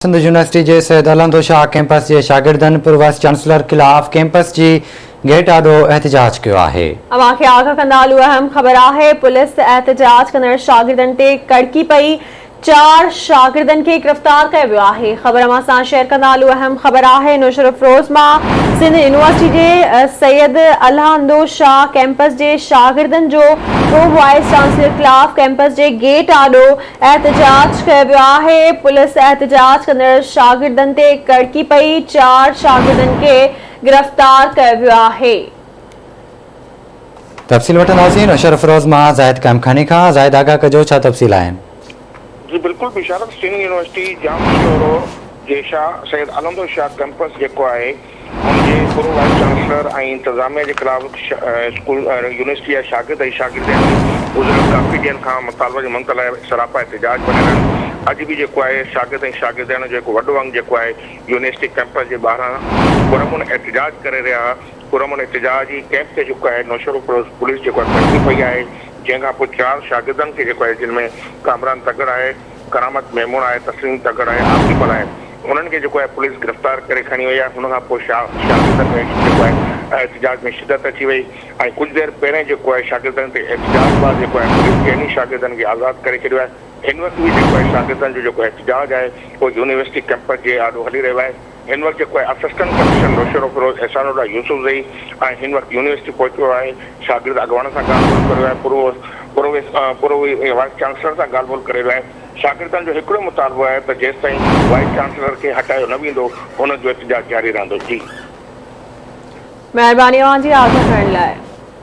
Sindh university جي Syed Allahando Shah campus جي شاگردن پرو وائيس چانسلر خلاف ڪئمپس جي گيٽ آڏو احتجاج ڪيو آهي. اوهان کي آگاهه ڪندا هلون اهم خبر آهي پوليس احتجاج ڪندڙ شاگردن تي ڪڙڪي پئي چار شاگردن کي گرفتار ڪيو ويو آهي خبر اوهان سان شيئر ڪندا هلون اهم خبر آهي نوشهروفيروز مان سنڌ يونيورسٽي جي سيد الهندو شاهه ڪئمپس جي شاگردن جو پرو وائيس چانسلر خلاف ڪئمپس جي گيٽ آڏو احتجاج ڪيو ويو آهي، پوليس احتجاج ڪندڙ شاگردن تي ڪڙڪي پئي، چار شاگردن کي گرفتار ڪيو ويو آهي. تفصيل وٺنداسين نوشهروفيروز مان زاهد قائمخاني کان، زاهد آگاهه ڪجو ڇا تفصيل آهن. جي بلڪل بشارت سنڌ يونيورسٽي ڄامشورو جي شاهه سيد الهندو شاهه ڪئمپس جيڪو آهي ان جي پرو وائيس چانسلر ۽ انتظاميه جي خلاف اسڪول يونيورسٽي جا شاگرد ۽ شاگردياڻيون گذريل ڪافي ڏينهن کان مطالبه جي منٿ لاء سراپا احتجاج بڻيل آهن اڄ به جيڪو آهي شاگرد ۽ شاگردياڻين جو هڪ وڏو انگ جيڪو آهي يونيورسٽي ڪئمپس جي ٻاهران پرامن احتجاج ڪري رهيا ها پرامن احتجاجي ڪئمپ تي جيڪو آهي نوشهروفيروز پوليس جيڪو آهي ڪڙڪي پئي آهي جنهن کان پوء چار شاگردن کي جيڪو آهي جن ۾ ڪامران تڳڙ آهي ڪرامت ميمڻ آهي تسليم تڳڙ آهي عاقب آهي انهن کي جيڪو آهي پوليس گرفتار ڪري کڻي وئي آهي ان کان پوء شاگردن ۾ جيڪو آهي احتجاج ۾ شدت اچي وئي ۽ ڪجهه دير پهرين جيڪو آهي شاگردن تي احتجاج بعد جيڪو آهي پوليس چئني شاگردن کي آزاد ڪري ڇڏيو آهي هن وقت به جيڪو آهي شاگردن جو جيڪو احتجاج آهي اهو يونيورسٽي ڪئمپس جي آڏو هلي رهيو آهي هن وقت جيڪو آهي اسسٽنٽ ڪمشنر نوشهروفيروز احسان الله يوسفزئي ۽ هن وقت يونيورسٽي پهچيو آهي شاگرد اڳواڻن سان ڳالهه ٻولهه ڪري رهيو آهي پرو پرو وائيس چانسلر سان ڳالهه ٻولهه ڪري رهيو آهي شاگردن جو هڪڙو مطالبو آهي ته جيستائين وائيس چانسلر کي هٽايو نه ويندو هنن جو احتجاج جاري رهندو جي. مهرباني اوهان جي آگاهه ڪرڻ لاء.